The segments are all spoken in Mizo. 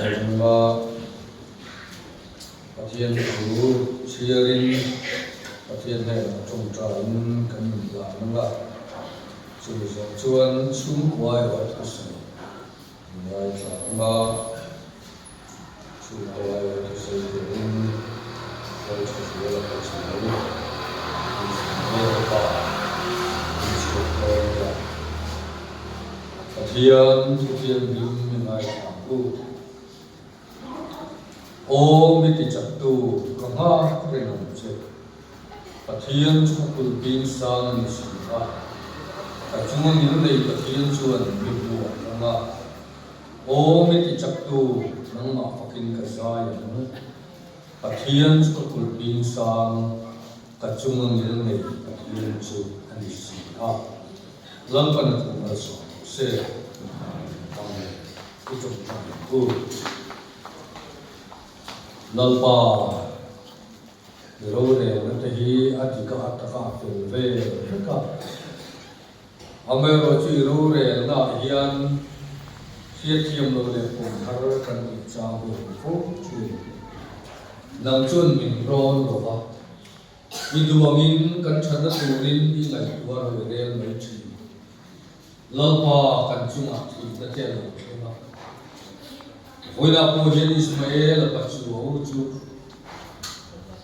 anga Pathian thu chhiarin Pathian hnenah tawngtaiin kan inlan anga, chumi zawh chuan chhungkua erawh thusawi an ngaithla anga, chhungkua erawh thusawi turin Laltha Zuala Pachuau Ismael pa min chhuak dawn nia. Pathian thuthianghlim i ngaithla ang u. Aw mi tichaktu ka nghak reng ang che. Pathian chu ka kulhping sang a ni si a, ka chunga ngil nei Pathian chuan mi buai ang a. Aw mi tichaktu nangmah fakin ka zai ang. Pathian chu ka kulhping sang, ka chunga ngil nei Pathian chu a ni si a. Lalpan a thu malsawm rawh se. Amen. I tawngtai ang u. Lalpa, i rorelna te hi a dik a, a taka a fel vel vek a. Amaherawhchu i rorelna ah hian hriatthiam lo leh pawm thar kan tih chang hi a awm fo thin. Nang chuan min rawn lo va, i duh angin kan thatna turin i ngaihtuah ro i rel mai thin. Lalpa kan chungah thihna te a lo thleng a. Vawiinah pawh hian Ismael a pachuau chu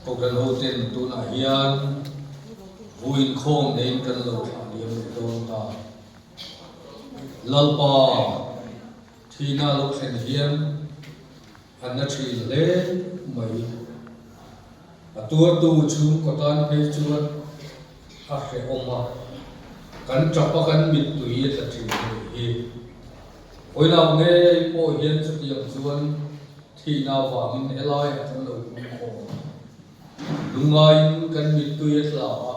Kohhran hoten tunah hian vawiin khawm neiin kan lo thlah liam leh dawn ta. Lalpa thihna a lo thlen hian an na thin hle mai. A tuartu chhungkaw tan phei chuan a hrehawm a, kan tap a kan mittui a tla thin a nih hi. Vawiinah ngei pawh hian chutiang chuan thihna avangin helaiah kan lo pung khawm a, lungaiin kan mittui a tla a,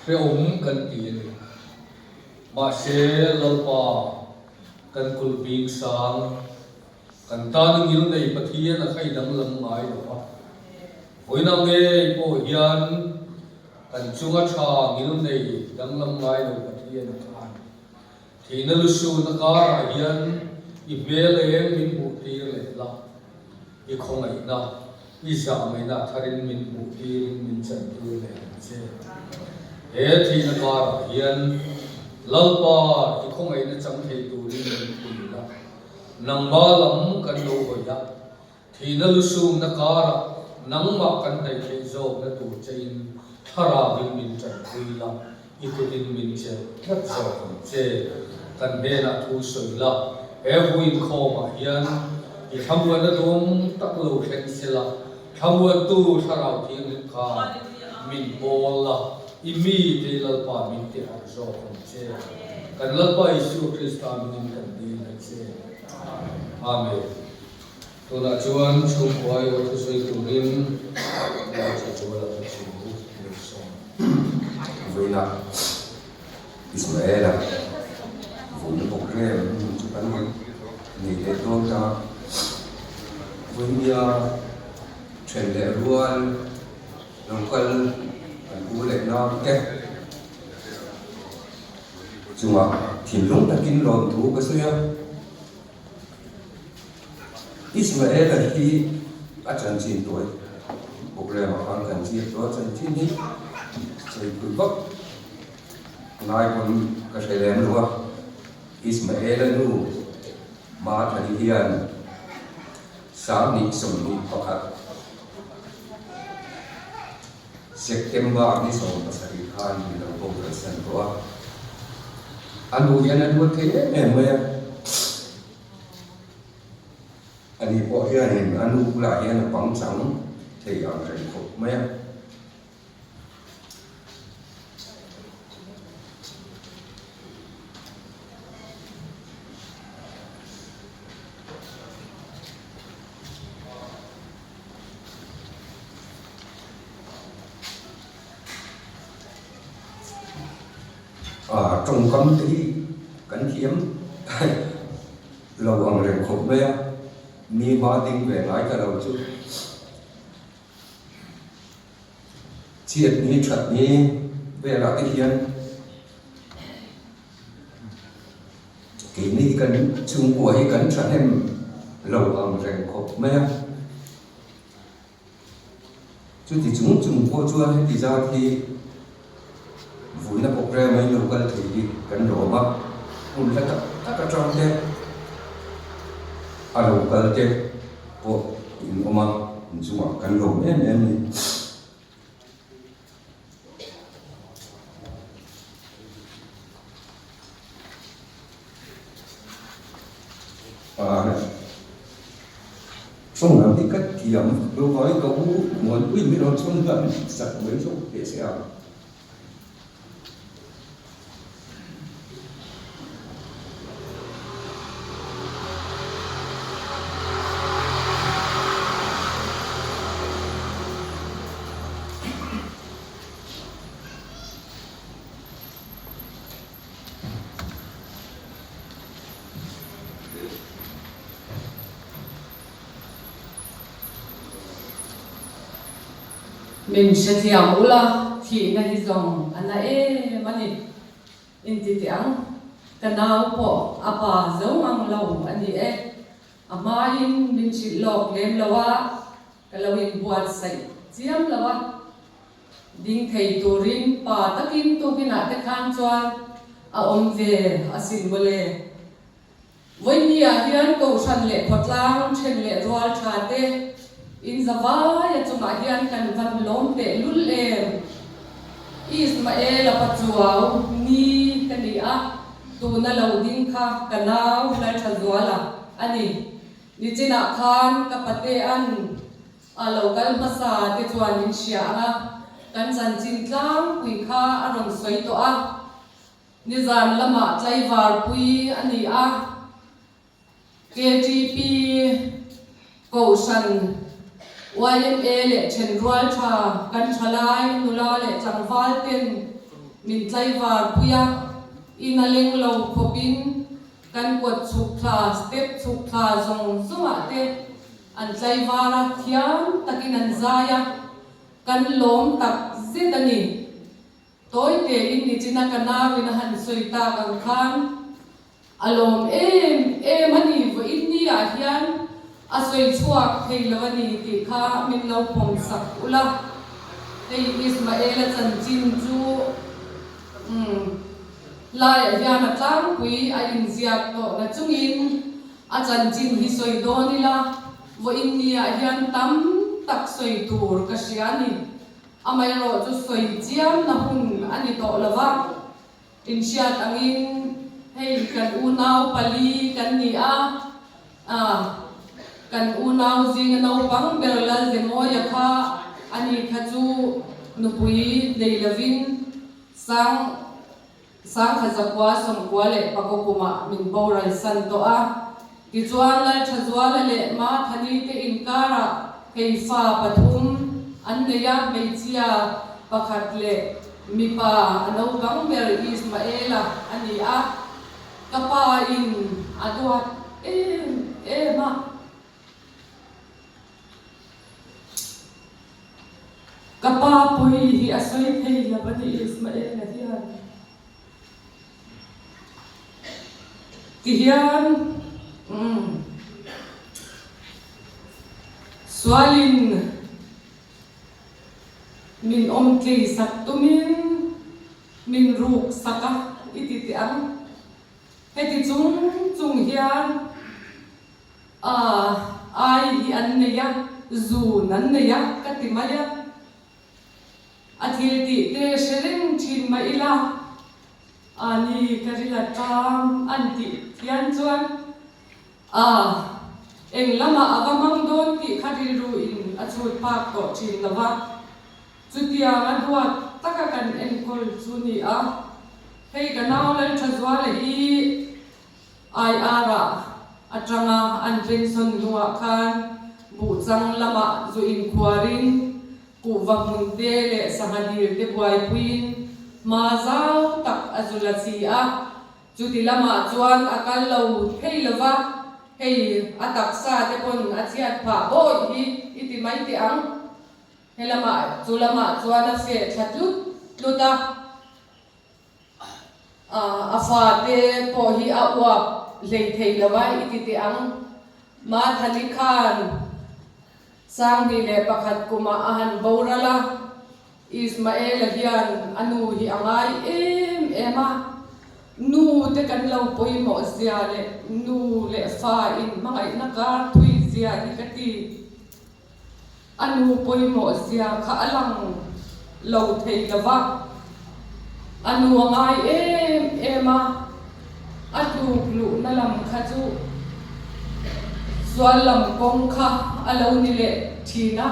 hrehawm kan ti a ni. Mahse, Lalpa kan kulhbing sang. Kan tan ngil nei Pathian a khai danglam ngai lo a, vawiina ngei pawh hian kan chunga tha ngil nei danglam ngai lo Pathian a khan thihna lusuna karah hian i hmel eng min hmuh tir leh la, i khawngaihna, i zahmehna tharin min hmuh tirin min chan tir leh ang che. He thihna karah hian Lalpa i khawngaihna chang thei turin min pui la. Nangma lam kan lo hawi a, thihna lusumna karah nangmah kan hnaih theih zawkna tur chein thlarauin min tanpui la, i kutin min chelh tlat zawk ang che. Kan hnenah thu sawi la, he vuinkhawmah hian i thlamuanna dawng tak lo thleng sela, thlamuantu thlarau thianghlim khan min pawl la, i mite i Lalpa min ti harh zawk ang che. Kan Lalpa Isua Krista mingin kan dil a che. Amen. Tunah chuan chhungkua erawh thusawi turin Laltha Zuala kha chu lo sawm. Vawiinah Ismaela vawiina program chu kan nei leh dawn ta. Vawiinia then leh rual lo kal kan u leh nau te. Chungah thinlung takin lawmthu ka sawi a, Ismaela hi a chanchin tawi program ah khan kan ziak tawh a, chanchin hi sawi pui vak ngai pawn ka hre lem lo a, Ismaela nu Mathari hian 21. September ni 17 khan min lo boral san tawh a, a nu hian a duat thei em em mai a, ani pawh hianin a nu bulah hian a pangchang thei ang reng khawp mai a. Ah tawngkam te hi kan thiam lo ang reng khawp mai a, mi hma ding ve ngai ta lo chu chhiat ni that ni velah te hian keini hi kan chhungkua hi kan thahnem. lo ang reng khawp mai a. Chuti chung chung pawh chuan heti zat hi vuina programme a inlo kal thei hi kan lawm a, hmun hla tak tak atang te a lo kal te pawh in awm a, inchungah kan lawm em em a ni. Chawng lam hi ka thiam lo vangin ka u Muanpuiin min rawn chhawn hlan sak mai zawk teh se a. Min hrethiam ula, thihna hi zawng a na em a ni. Inti teh ang, ka nau pawh a pa zo ngang lo a ni e. A hmain min hrilh lawk lem lo a, ka lo inbuatsaih chiam lo a. Ding thei turin pa takin tukinah te khan chuan a awm ve asin mawle. Vawihniah hian Kohhran leh khawtlang then leh rual tha te in zavaia chungah hian kan van lawm teh lul em. Ismaela Pachuau ni ka ni a, tuna lo ding kha ka nau Lalthazuala a ni. Nichinah khan ka patea'n A lo kal hmasa te chuan min hria ang a, kan chanchin tlangpui kha a rawn sawi tawh a. Nizan lamah tlaivarpui a ni a, KTP, Kohhran, yma leh thenrual tha kan thalai nula leh tlangval ten min tlaivarpui a, in a leng lo khawpin kan kawt chhuk thla, step chhuk thla zawng zawngah te An tlaivar a, thiam takin an zai a, kan lawm tak zet a ni. Tawi tein nichina ka nauin a han sawi tak ang khan a lawm em em a ni, vawiin ni-ah hian a sawi chhuak thei lo a ni tih kha min lo pawm sak ula. Hei Ismaela chanchin chu umm laiah hian a tlangpui a inziak tawh na chungin A chanchin hi sawi dawn ila, vawiin niah hian tam tak sawi tur ka hria a ni. Amaherawh chu sawi chiamna hun a ni tawh lo va, inhriat angin hei kan unau pali kan ni a, ah kan unau zinga naupang ber Lalzemawia kha a ni kha chu nupui nei lovin sang Sangha zakua sawmkua leh pakaw kumah min boral san tawh a. Tichuan Lalthazuala leh Mathani te inkarah hei fa pathum an nei a, hmeichhia pakhat leh mipa a naupang ber Ismaela a ni a. Ka pa in a duat em em a. Ka pa pawi hi a sawi thei lo a ni Ismaela hian. Tihian umm sualin min awmtlei sak tumin min ruk sak a i ti teh ang. Heti chung chung hian A, ai hi an nei a, zun an nei a ka ti mai a. A thil tih te hre reng thin mah ila, a ni ka ril a tang an tih hian chuan a, eng lamah a va hmang dawn tih kha rilru in a chhut phak tawh thin lo va. Chutiang a duat taka kan enkawl chu ni a, hei ka nau Lalthazuala hi IR-ah atanga an pension hnuah khan buhchang lamah zu inkhuarin kuhva hmun te leh sangha dil te buaipuiin hma zau tak a zu la si a. Chuti lamah chuan a kal lo thei lo va, hei a taksa te pawn a chhiat phah bawih hi i ti mai teh ang. He lamah chu lamah chuan a feh thla tlut tlut a. A fate pawh hi a uap hlei thei lo a, i ti teh ang. Mathani khan 2001 kumah a han boral a, Ismaela hian a nu hi a ngai em em a, nu te kan lo pawimawh zia leh nu leh fa in hmangaihna kar thui zia hi ka ti. A nu pawimawh zia kha a lang lo thei lo va, a nu a ngai em em a, a tluk luhna lam kha chu sual lam kawng kha a lo ni leh thin a,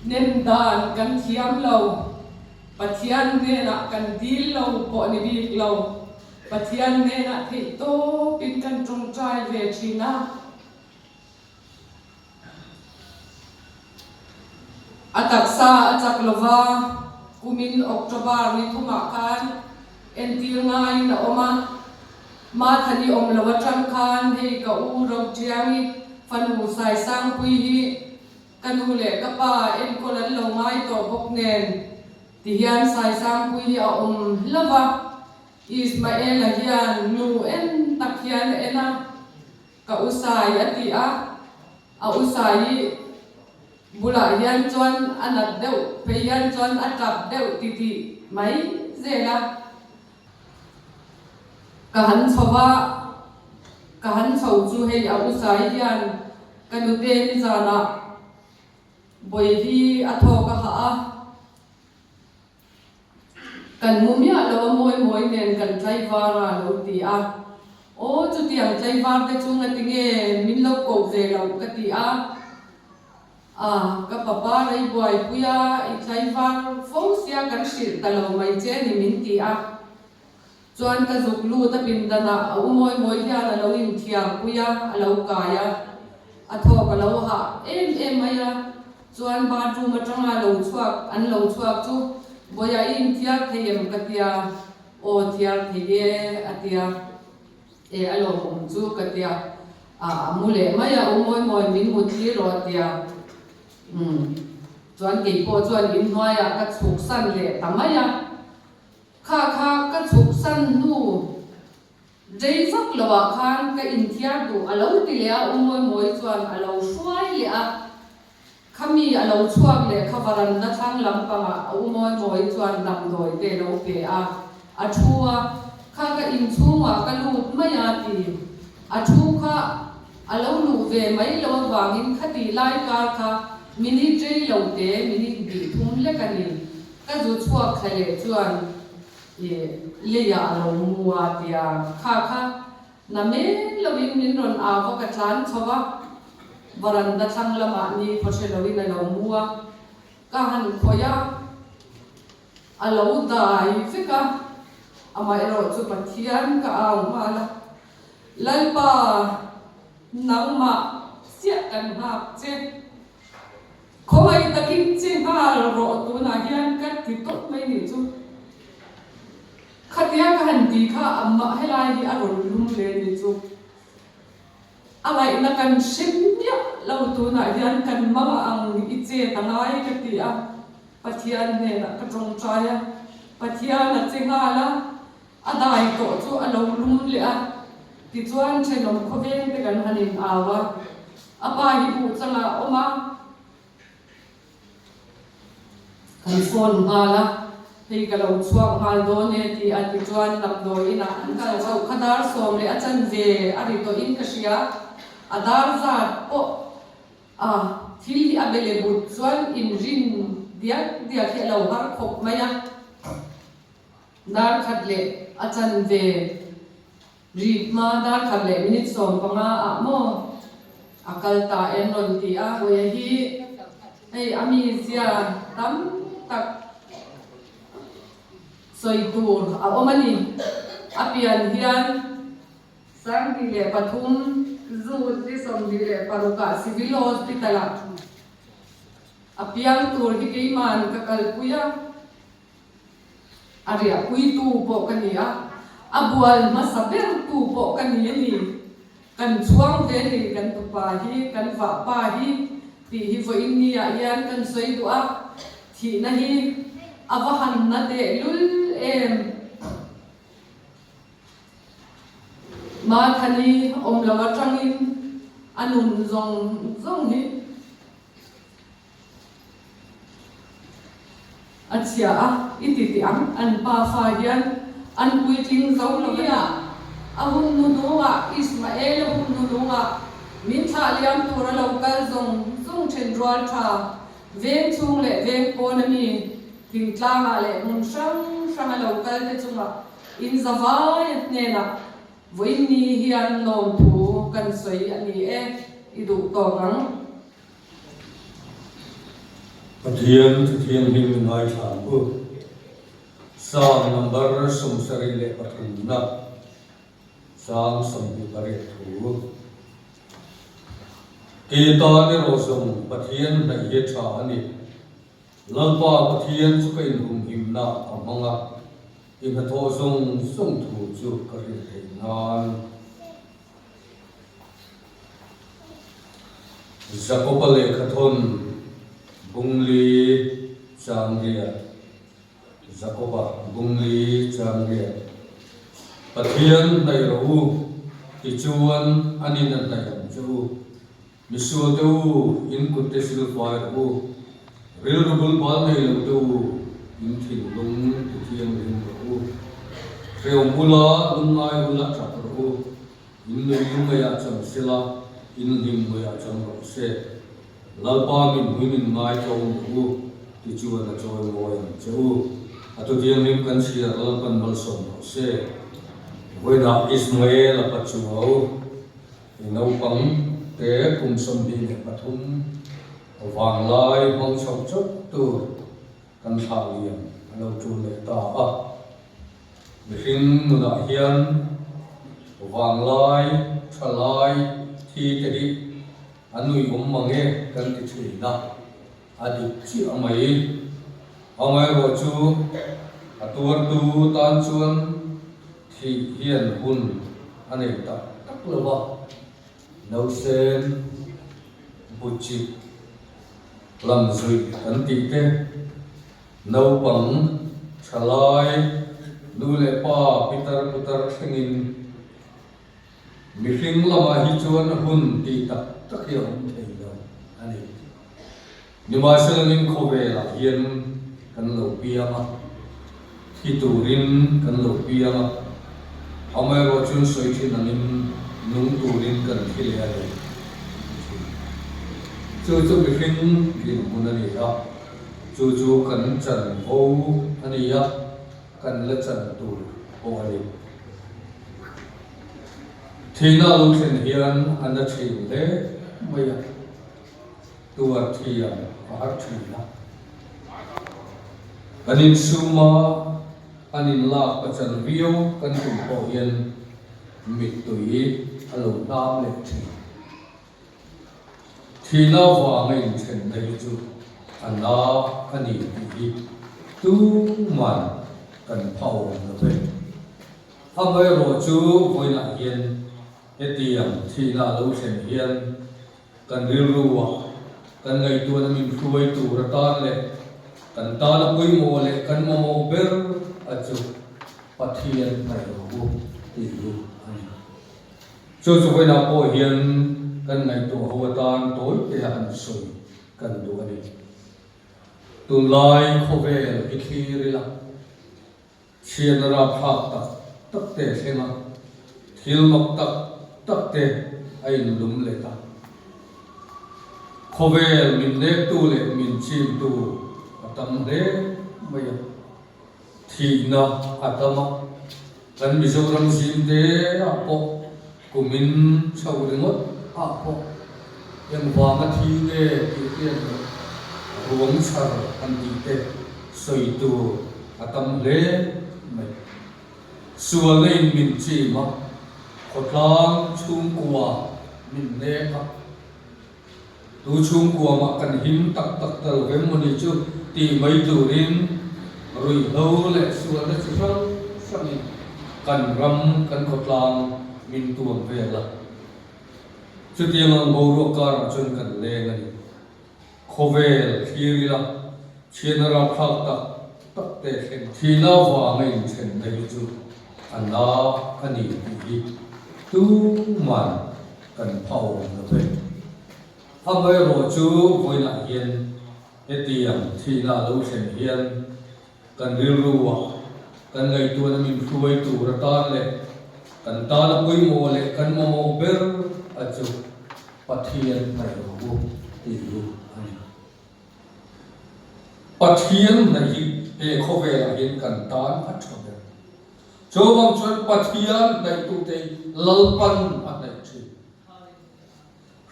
nem dan kan thiam lo, Pathian hnenah kan dil lo pawh ni bik lo, Pathian hnenah theihtawpin kan tawngtai ve thin a. A taksa a chak lova, kumin October ni thumah khan entir ngaiin a awm a. Mathani awm lo atang khan hei ka u Rotiangi fanu Saisangpui hi ka nu leh ka pa enkawl an lo ngai tawh bawk nen tihian Saisangpui hi a awm hlauh a. Ismaela hian nu en tak hian a en a. Ka u Sai a ti a, a u Sai bulah hian chuan a nat deuh phei hian chuan a tap deuh titih mai zel a. Ka han chho va, ka han chho chu hei a u Sai hian ka nute nizanah Bawihi a thawk a hah a. Kan mu miah lo a mawi mawi nen kan tlaivar a lo ti a. Aw chutiang tlaivar te chu ngati nge min lo koh ve loh ka ti a. A ka papa rei buaipui a i tlaivar fo sia kan hrilh ta lo mai che ni min ti a. Chuan ka zuk lut a pindanah a u mawi mawi hian a lo inthiarpui a, a lo kai a, a thawk a lo hah em em mai a. Chuan bathroom atanga lo chhuak an lo chhuak chu Bawiah i inthiar thei em ka tia, aw thiar thei e a tia, e a lawmawm chu ka tia, a a mu leh mai a, u mawi mawi min mut thlir rawh a tia, umm chuan keipawh chuan inhnuaiah ka chhuksan leh ta mai a. Kha kha ka chhuk san hnu rei vak lo ah khan ka inthiar duh a lo ti leh a, U Mawimawi chuan a lo hruai leh a, khami a lo chhuak leh kha varanda thlang lampangah a U Mawimawi chuan damdawi te lo pe a, a thu a, kha ka inchhungah ka lut mai a ti, a thu kha a lo luh ve mai loh avangin khati lai kar kha minute rei lo te minute bih thum lek a ni. Ka zu chhuak thla leh chuan i leiah a lo mu a tia kha kha na men loin min rawn au a, ka tlan chho a, varanda thlang lamah ni khaw hre loin a lo mu a, ka han khawih a, a lo dai vek a, amaherawh chu Pathian ka au nghal a, Lalpa nangmah chiah kan nghak che. Khawngaih takin che nghal rawh tunah hian ka ti tawp mai nih chu. Khatia ka han ti kha amah helai hi a rawn lum leh nih chu. A ngaihna kan hre miah lo tunah hian kan mama ang i chet a ngai ka ti a, Pathian hnenah ka tawngtai a, Pathian a che nghal a, a dai tawh chu a lo lum leh a, tichuan thenawm khawveng te kan han in au a. A pa hi buh changah a awm a, kan phone nghal a, hei ka lo chhuak nghal dawn e tih a ti chuan damdawi inah an kal chhoh kha dar 10 a chanve a ri tawhin ka hria, a dar zat pawh a thil hi a be leh but chuan inrin diak diak hi a lo har khawp mai a, dar khat leh a chanve. Ri hma dar khat leh minute 15 ah maw a kal ta en rawn ti a. Puia hi hei a mizia tam tak sawi tur a awm a ni. A pian hian 2003 June ni 26 ah Civil Hospital ah a piang tur hi keiman ka kalpui a. A riahpuitu pawh ka ni a, a bual hmasa bertu pawh ka ni a ni. Kan chhuang ve ni, kan tupa hi, kan vahpa hi tih hi vawiin ni ah hian kan sawi duh a, thihna hi a va han na tehlul em. Mathani awm lo atangin. A nun zawng zawng hi a chhia a, i ti teh ang. An pa fa hian an puitling zo lo a. A hun hnuhnungah, Ismael-a hun hnuhnungah min thlah liam tur a lo kal zawng zawng then rual tha, veng chhung leh veng pawn a mi thingtlangah leh hmun hrang hrang a lo kal te chungah in zavaia hnenah Vawiinni hian lawmthu kan sawi a ni e, i duh tawk ang. Pathian Thu Thianghlim i ngaithla ang u. Psalm number 73 na chang 28 thu. Kei tan erawh zawng Pathian hnaih hi tha a ni. Lalpa Pathian chu ka inhumhimna a hmang a, i hnathawh zawng zawng thu chu ka hrilh theih nan. Jakoba lehkhathawn Bungli Changriat Jakoba Bungli Changriat Pathian hnaih rawh u, tichuan anin a hnaih ang che u. Misual te u, in kut te silfai rawh u. Rilru bul bal nei lo te u, in thinlung ti thianghlim rawh u. Hreawm ula, lungngai ula tap rawh u. In nui lungaiah cham sela, in hlim ngaiah cham rawh se. Lalpa min hmuin in ngaitlawm rawh u, tichuan a chawi mawi ang che u. A tu thianghlim kan chhiar Lalpan malsawm rawh se. Vawiinah Ismael a pachuau. I naupang te kum 23 vanglai hmang chhoh chauh tur kan thlah lian a lo tul leh ta a. Mihring nunah hian vanglai, thalai, thi te hi a nuihawm mang e kan ti thin a, a dik chiah mai. Amaherawh chu a tuartu tan chuan Thih hian hun a nei tak tak lo va, nausen buchip lam zuih kan tih te, naupang thalai nu leh pa pitar putar thlengin mihring lamah hi chuan hun tih tak tak hi a awm thei lo a ni. Nimahselangin khawvelah hian kan lo piang a, thi turin kan lo piang a, amaherawh chuan sawi thin angin nung turin kan thi leh a ni ti thin. Chu chu mihring dinhmun a ni a, chu chu kan chanvo a ni a, kan la chan tur pawh a ni. Thihna lo thlen hian a na thin hle mai a. Tuar thiam a har thin a. Kan insum a, an inlak pachan viau kan tum pawh hian mittui a lo hnam leh thin. Thihna vanga inthenna hi chu a na a ni tih hi tuman kan phauh awm lo ve. Amaherawh chu vawiinah hian hetiang thihna a lo thlen hian Kan rilruah kan ngaihtuahna min hruai tur atan leh kan tana pawimawh leh kan mamawh ber a chu Pathian hnaih rawh u tih hi a ni. Chu chu vawiinah pawh hian kan ngaihtuah ho atan tawi te a han sawi kan duh a ni. Tunlai khawvel hi thlir ila. Chhiatna rapthlak tak tak te a thleng a, thil mak tak tak te a inlum let a. Khawvel min nektu leh min chimtu a tam hle mai a, thihna a tam a, kan Mizoram zimte ah pawh Kumin chho ringawt ah pawh engvanga thi nge tih hian ruang chhar an tih te sawi tur a tam hle mai. Sualna in min chim a, khawtlang chhungkua min nek a. Tu chhungkua mah kan him tak tak ta lo em maw ni chu tih mai turin ruihhlo leh sualna chi hrang hrangin kan ram kan khawtlang min tuam vel a. Chutiang ang boruak karah chuan kan leng a ni. Khawvel thlir ila chhiatna rapthlak tak tak te thleng thihna vanga inthenna hi chu a na a ni tih hi tuman. kan pha awm lo ve. Amaherawh chu vawiinah hian hetiang thihna a lo thlen hian kan rilruah kan ngaihtuahna min hruai tur atan leh kan tana pawimawh leh kan mamawh ber a chu Pathian hnaih rawh u tih hi a ni. Pathian hnaih hi he khawvelah hian kan tan a tha ber. Chuvang chuan Pathian hnaihtute hi Lalpan a hnaih thin.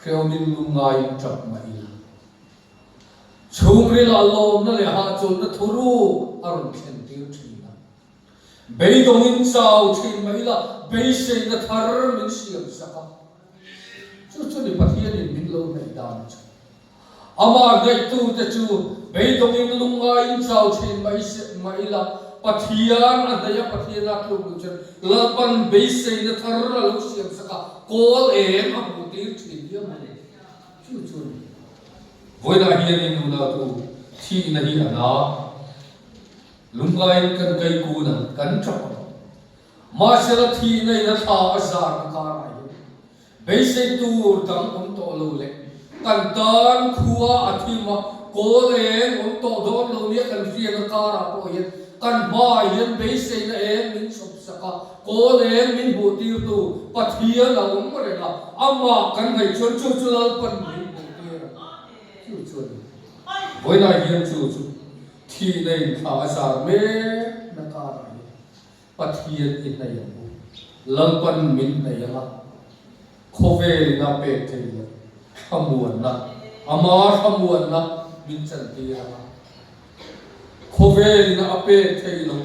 Hrehawmin lungngaiin tap mah ila. Chhungrilah lawmna leh hahchawlhna thuruk a rawn thlen tir thin a. Beidawngin chau thin mah ila beiseina thar min siam sak a. Chu chu ni Pathianin min lo hnaih dan chu. Amah ngaihtute chu beidawngin lungngaiin chau thin mah ila, Pathian a hnaih a, Pathian a tluk duh chuan Lalpan beiseina thar a lo siam sak a, kawl em a hmuh tir thin hiam a ni. Chu chu a ni. Vawiinah hianin unautu thihna hi a na. Lungngaiin kan kai kun ang, kan tap ang. Mahsela thihna in a thla a zarna karah hian Beisei tur dang awm tawh lo leh kan tan khua a thim a, kawl eng awm tawh dawn lo nia kan hriatna karah pawh hian kan hmaah hian beiseina eng min chhawp sak a, kawl eng min hmuh tirtu Pathian a awm reng a, amah kan ngaih chuan chu chu Lalpan min hmuh tir ang. Chu chu a ni. Vawiinah hian chu chu thihna in thla a zar mekna karah hian Pathian i hnaih ang u. Lalpan min hnaih ang a, khawvelin a pek thei lo thlamuanna, ama thlamuanna min chantir ang a, khawvelin a pek thei lo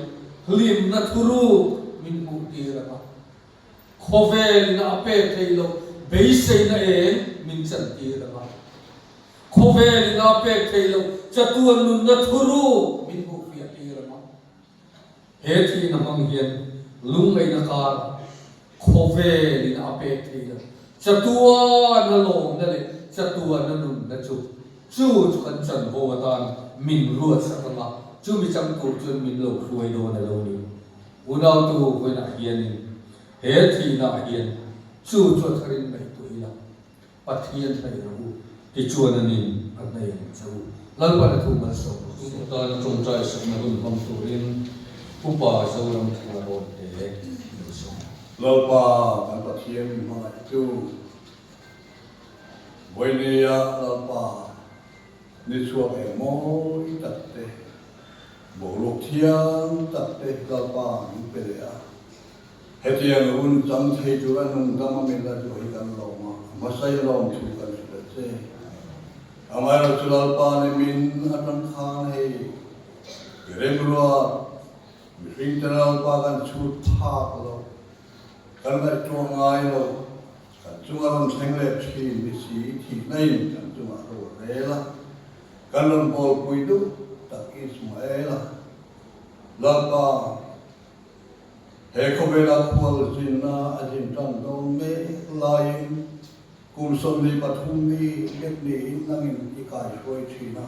hlimna thuruk min hmuhtir ang a, khawvelin a pek thei lo beiseina eng min chantir ang a, khawvelin a pek thei lo chatuan nunna thuruk min hmuhfiahtir ang a. He thihna hmang hian lungngaihna kar khawvelin a pek thei lo. Chatuana lawmna leh chatuana nunna chu chu chu kan chanvo atan min ruatsak ang a, chumi chang tur chuan min lo hruai dawn a lo ni. Unautu vawiinah hianin he thihnaah hian chu chu a tharin ngaihtuah ila. Pathian hnaih rawh u, tichuan a nin a hnaih ang che u. Lalpan a thu malsawm rawh se. Tana tawngtai sakna hun hmang turin Upa Zoram Thanga rawn te lo sawm. Lalpa kan Pathian min hmangaih chu Vawinia Lalpa ni chhuak eng mawi tak te, boruak thiang tak te Lalpa min pe leh a. Hetiang hun chang thei tura nungdam a min la duh hi kan lawm a, a hmasai lawm thu kan hrilh a che. Amaherawhchu Lalpa ni min atang khan hei i remruat, mihring te Lalpa kan chhut phak lo, kan ngaihtuah ngai lo, kan chunga rawn thleng leh thin ni si thihna in kan chungah ro a rel a, kan rawn bawlpui duh tak Ismaela Lalpa, He khawvela khual zinna a zin tan dawn mek laiin kum 23 mi lek niin nangin i kaihruai thin a.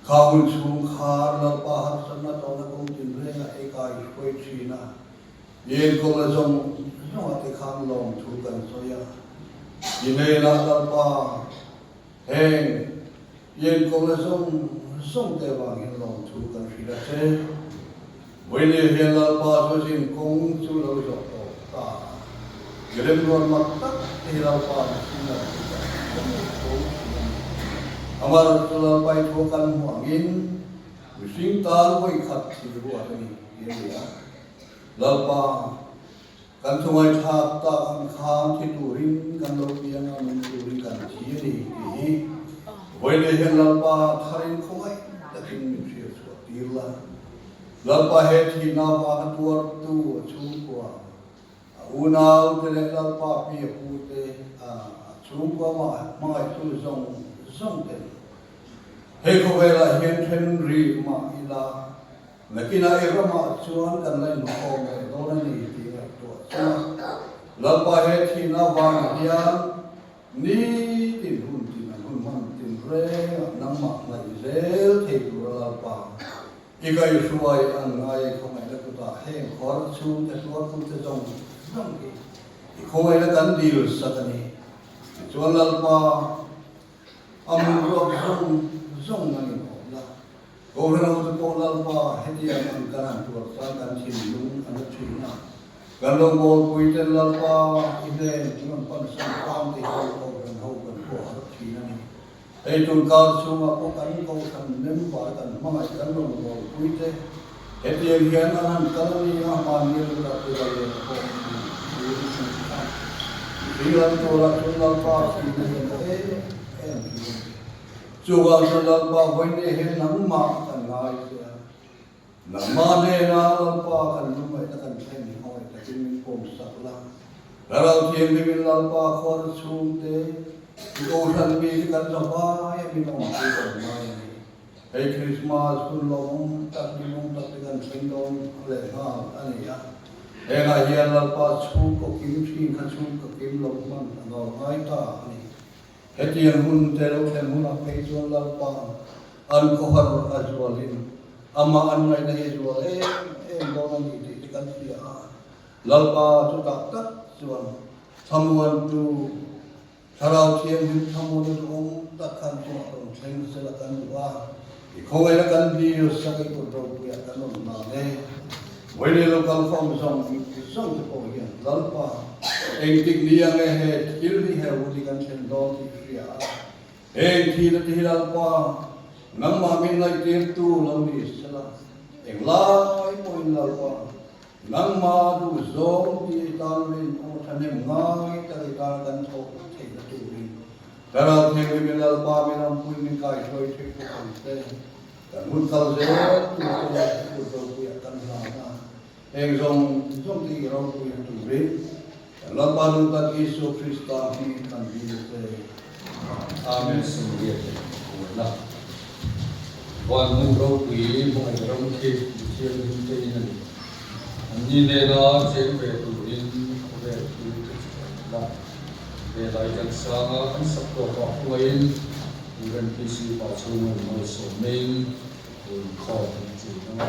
Kha hun chhung khan Lalpa harsatna tawhna kawng tinrengah i kaihruai thin a. I enkawlna zawng zawngah te khan lawmthu kan sawi a. I hnenah Lalpa heng I enkawlna zawng zawng te avang hian lawmthu kan hrilh a che. Vawinia hian Lalpa chu zin kawng chu lo zawh tawh ta a. I remruat mak tak te hi Lalpa mihring a lo zawh tawh tho thin a ni. Amaherawhchu chu Lalpa i thu kan hmuh angin mihring tan vawi khat thih ruat a ni ti a ni a. Lalpa. Kan chungaithlak tak ang khan thi turin kan lo piang a, nung turin kan thi a ni tih hi vawiin hian Lalpa tharin khawngaih takin min hriat chhuah tir la. Lalpa he thihna vanga tuartu a chhungkua, a unaute leh Lalpa pi a pute, a chhungkua hmangaihtu zawng zawng ten hei khawvelah hian then rih mah ila, Nakinah i ramah chuan kan la inkhawm leh dawn a ni tih ngaihtuah chuan Lalpa he thihna vang hian nitin hun tin an hun hman tin rengah nangmah ngaih zel thei tura Lalpa i kaihruai an ngai khawngaihna kutah heng khuar chhungte tuartute zawng zawng hi. I khawngaihna kan dil sak a ni. Tichuan Lalpa, a hmun ruak zawng zawng a inawm la. Kohhran hote pawh Lalpa hetiang ang kan han tuar chuan kan thinlung a na thin a. Kan lo bawlpui ten Lalpa i hnen rawn pansan hram te hi Kohhran ho kan pawh a rawt thin a ni. Hei tunkar chhungah pawh kan Kohhran member kan hmangaih kan rawn bawlpui te hetiang hian an han kal a ni a, hmanni lut ah te leh pawh a. Mihring an tuarah chuan Lalpa thihna hi a na em em thin a ni. Chuvang chuan Lalpa vawiin hian nangmah kan ngai che a, nangmah hnena Lalpa kan lungngaihna kan thlen hawi takin min pawm sak la. Thlarau Thianghlimin Lalpa khuar chhungte i kohhran mi hi kan za vai a min awmpui kan ngai a ni. Hei Krismas hun lawmawm tak hlimawm tak te kan thleng dawn lehnghal a ni a. Hengah hian Lalpa chhungkaw kim thin kha chhungkaw kim lo hman a lo ngai ta a ni. Hetiang hun te lo thlen hunah phei chuan Lalpa'n an khawhar a zualin amah an ngaihna hi zual em em dawn a ni tih te kan hria a. Lalpa chutah tak chuan thlamuantu Thlarau Thianghlim thlamuana duhawm tak khan chungah rawn thleng sela kan duh a, i khawngaihna kan dil sak i kut ropuiah kan rawn hlan e. Vawiin lo kal khawm zawng zawng te pawh hian Lalpa engtik ni ang e he thil hi he hun hi kan thlen dawn tih hria a, heng thil te hi Lalpa nangmah min ngaihtirtu lo ni sela, englai pawhin Lalpa Nangmah duh zawng ti i tan rin aw thahnem ngai tak i tan kan thawh theihna turin Thlarau Thianghlim in Lalpa min awmpui min kaihruai theih bawk ang che. Kan hun kal zel tur te kut ropuiah kan hlan a, heng zawng zawng te i ropuina turin kan Lalpa duh tak Isua Krista hmingin kan dil che. Amen. Sumriat leh buaina Van hmun ropui hmangaih ram khi mithianghlim te in a ni. Anni nena cheng ve turin khawvel thil te chu an la. Velai kan sang a, an sak tawpah hruaiin UNPC pa chhunga in malsawmnain inkhawm an chin ang a.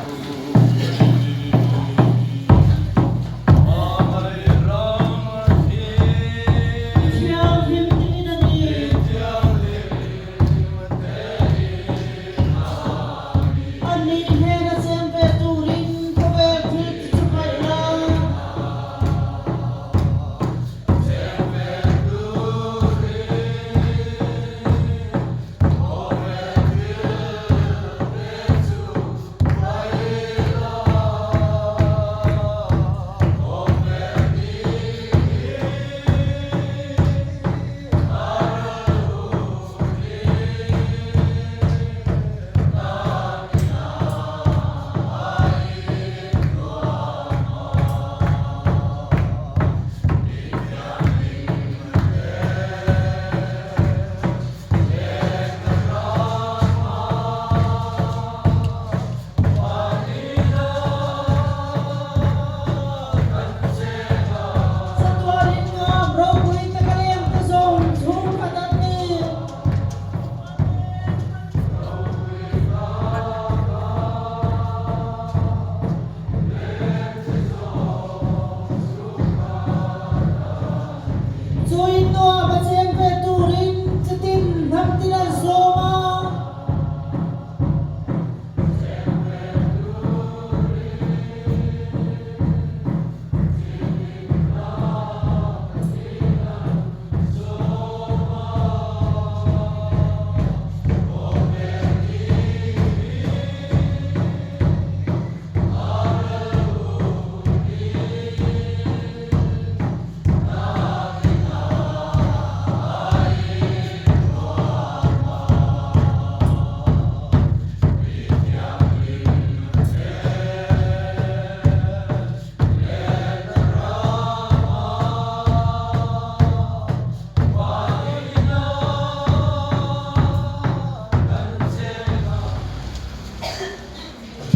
Annih hnena cheng ve turin khawvel thil ti chu paih la. Chatuanin ngam ropui taka leng te zawng chhungkhat an ni. Chu in nuam a cheng ve turin chitin hnam tin an sawm a.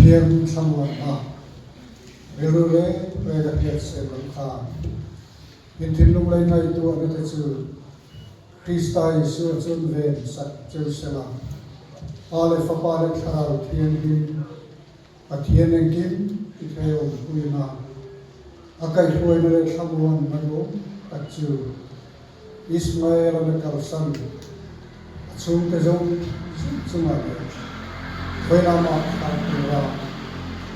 Pathian thlamuanna rilru reng reng a hriat sem ang khan in thinlung lei ngaihtuahna te chu Krista Isua chuan ven sak cheu sela, Pa leh Fapa leh Thlarau Thianghlim Pathian engkim i thei awmpuina, a kaihhruaina leh thlamuanna duhawm tak. tak chu Ismael-a na kalsan a chhungte zawng zawng chungah leh khawi lama thlah tura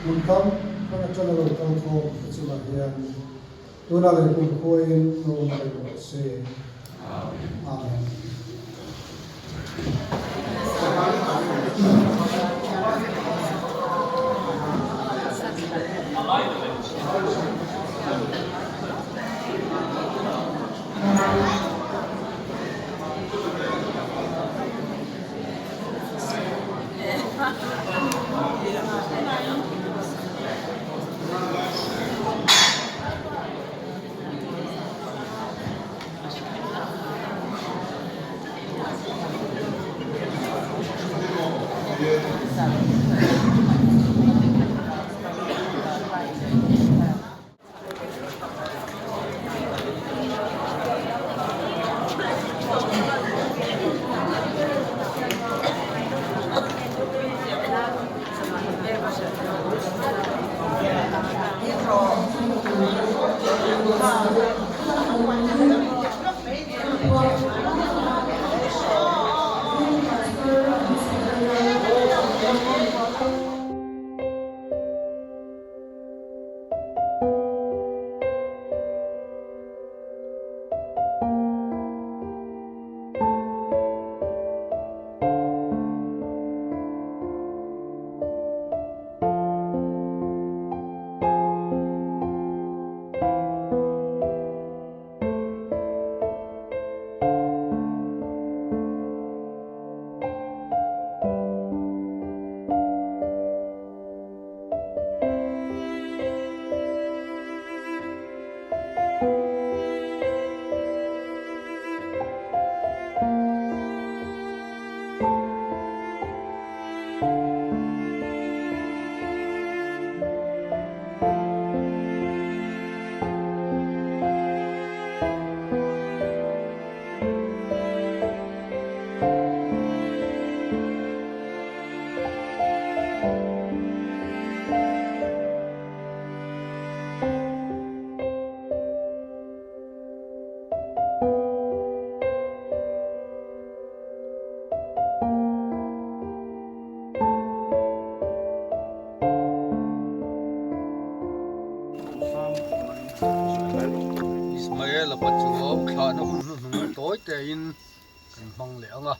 hmun hrang hrang atanga lo kal khawm te chungah hian tunah leh kumkhuain lo awm reng rawh se. Amen. Ismael-a pa chu thlahna hun hnuhnung tawi tein kan hmang leh ang a.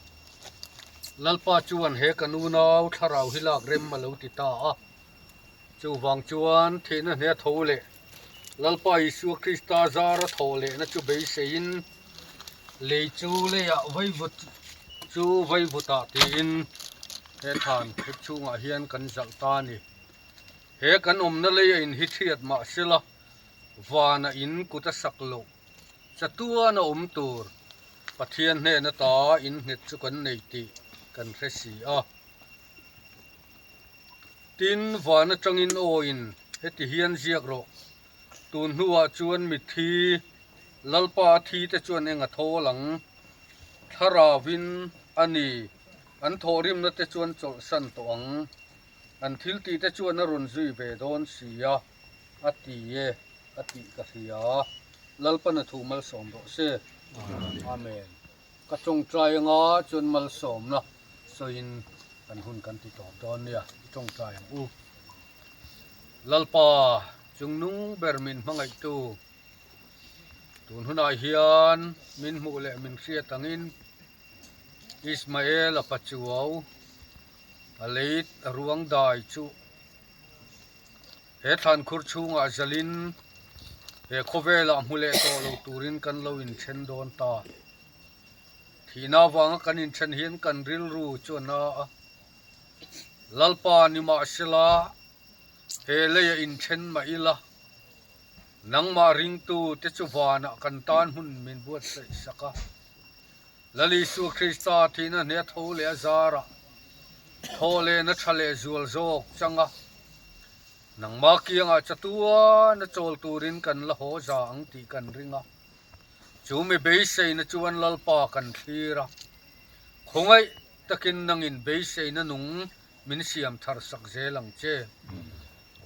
Lalpa chuan he kan unau thlarau hi lak rem a lo ti ta a. Chuvang chuan thihna hne tho leh Lalpa Isua Krista zara thawh lehna chu beiseiin lei chu leiah vaivut chu vaivutah tiin he thlan khet chhungah hian kan zalh ta a ni. He kan awmna leia in hi chhiat mah sela vana in kut a sak loh chatuan a awm tur Pathian hnena ta in nghet chu kan nei tih kan hre si a. Tin, van atangin awiin heti hian ziak rawh, Tun hnuah chuan mitthi, Lalpa a thi te chuan eng a thawl ang? Thlarauvin a ni, an thawhrimna te chuan chawlhsan tawh ang. An thiltih te chuan a rawn zui ve dawn si a, a ti e, a tih ka hria. Lalpan a thu malsawm rawh se. Amen. Ka tawngtai anga chuan malsawmna sawiin kan hun kan ti tawp dawn nia, i tawngtai ang u. Lalpa, chungnung ber min hmangaihtu, tun hunah hian min hmuh leh min hriat angin Ismael a pachuau a lei ruang dai chu he thlankhur chhungah zalin he khawvelah hmu leh tawh lo turin kan lo inthen dawn ta. Thihna avanga kan inthen hian kan rilru chu a na a, Lalpa nimahsela he leia inthen mah ila, nangmah ringtu te chu vanah kan tan hmun min buatsaih sak a. Lal Isua Krista thihna hne tho leh a zarah thaw lehna tha leh zual zawk chang a, nangmah kiangah chatuan a chawl turin kan la haw za ang tih kan ring a. Chu mi beiseina chuan Lalpa kan thlir a, khawngaih takin nangin beiseina nung min siam thar sak zel ang che.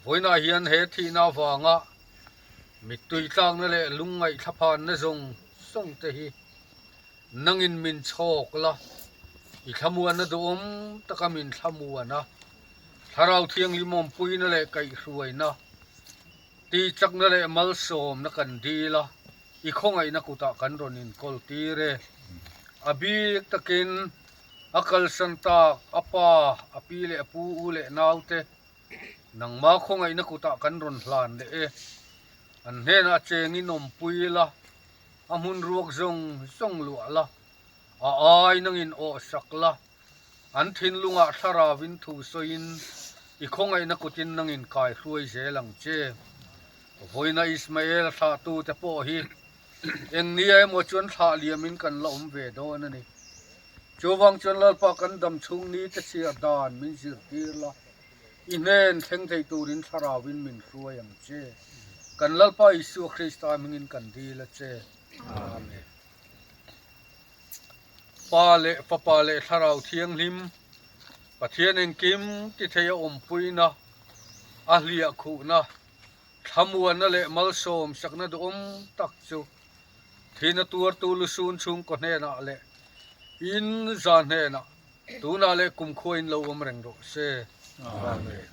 Vawiinah hian he thihna avanga. Mittui tlakna leh lungngaih thlaphanna zawng zawng te hi nangin min chhawk la, i thlamuanna duhawm taka min thlamuan a, Thlarau Thianghlim awmpuina leh kaihhruaina, tihchakna leh malsawmna kan dil a, i khawngaihna kutah kan rawn inkawl tir e. A bik takin a kalsan tak a pa, a pi leh a pu u leh naute, Nangma khawngaihna kutah kan rawn hlan leh e. An hnenah chengin awmpui la, a hmun ruak zawng zawng luah la, a ai nangin awh sak la, an thinlungah thlaravin thu sawiin i khawngaihna kutin nangin kai hruai zel ang che. Vawiina Ismael thlahtute pawh hi eng nia emaw chuan thlah liamin kan la awm ve dawn a ni. Chuvang chuan Lalpa kan dam chhung ni te chhiar dan min zirtir la, i hnen thleng thei turin thlarauin min hruai ang che. Kan Lalpa Isua Krista hmingin kan dil a che. Amen. Pa leh Fapa leh Thlarau Thianghlim, Pathian engkim ti thei a awmpuina, a hliah khuhna, thlamuanna leh malsawm sakna duhawm tak chu Thina tuartu lusun chhungkaw hnenah leh in za hnenah tunah leh kumkhua in lo awm reng rawh se. Amen.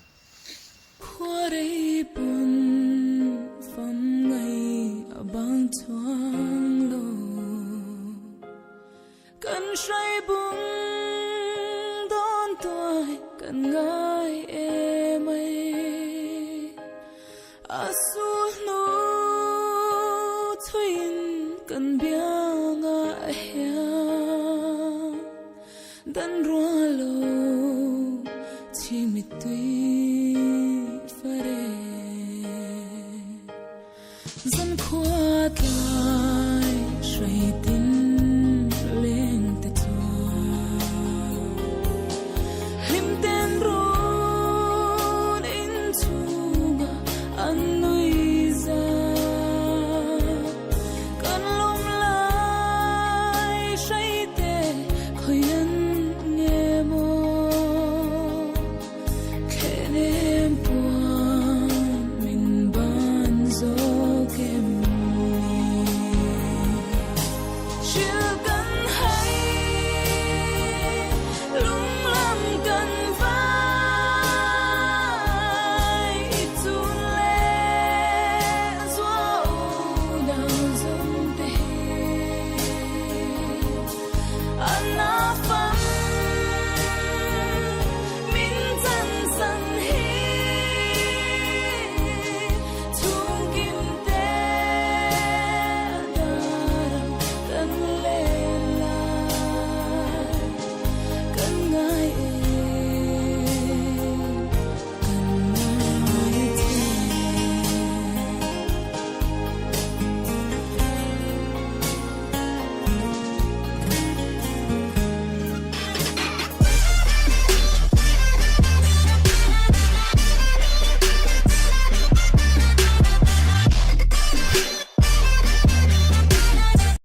Khuarei pawn fam ngai a bang chuang lo. Kan hrai bung dawn tuai kan ngai em ai. A sulhnu thuiin kan biangah hian dan rual lo chimit tui fare. Zan khua tlai hrai te.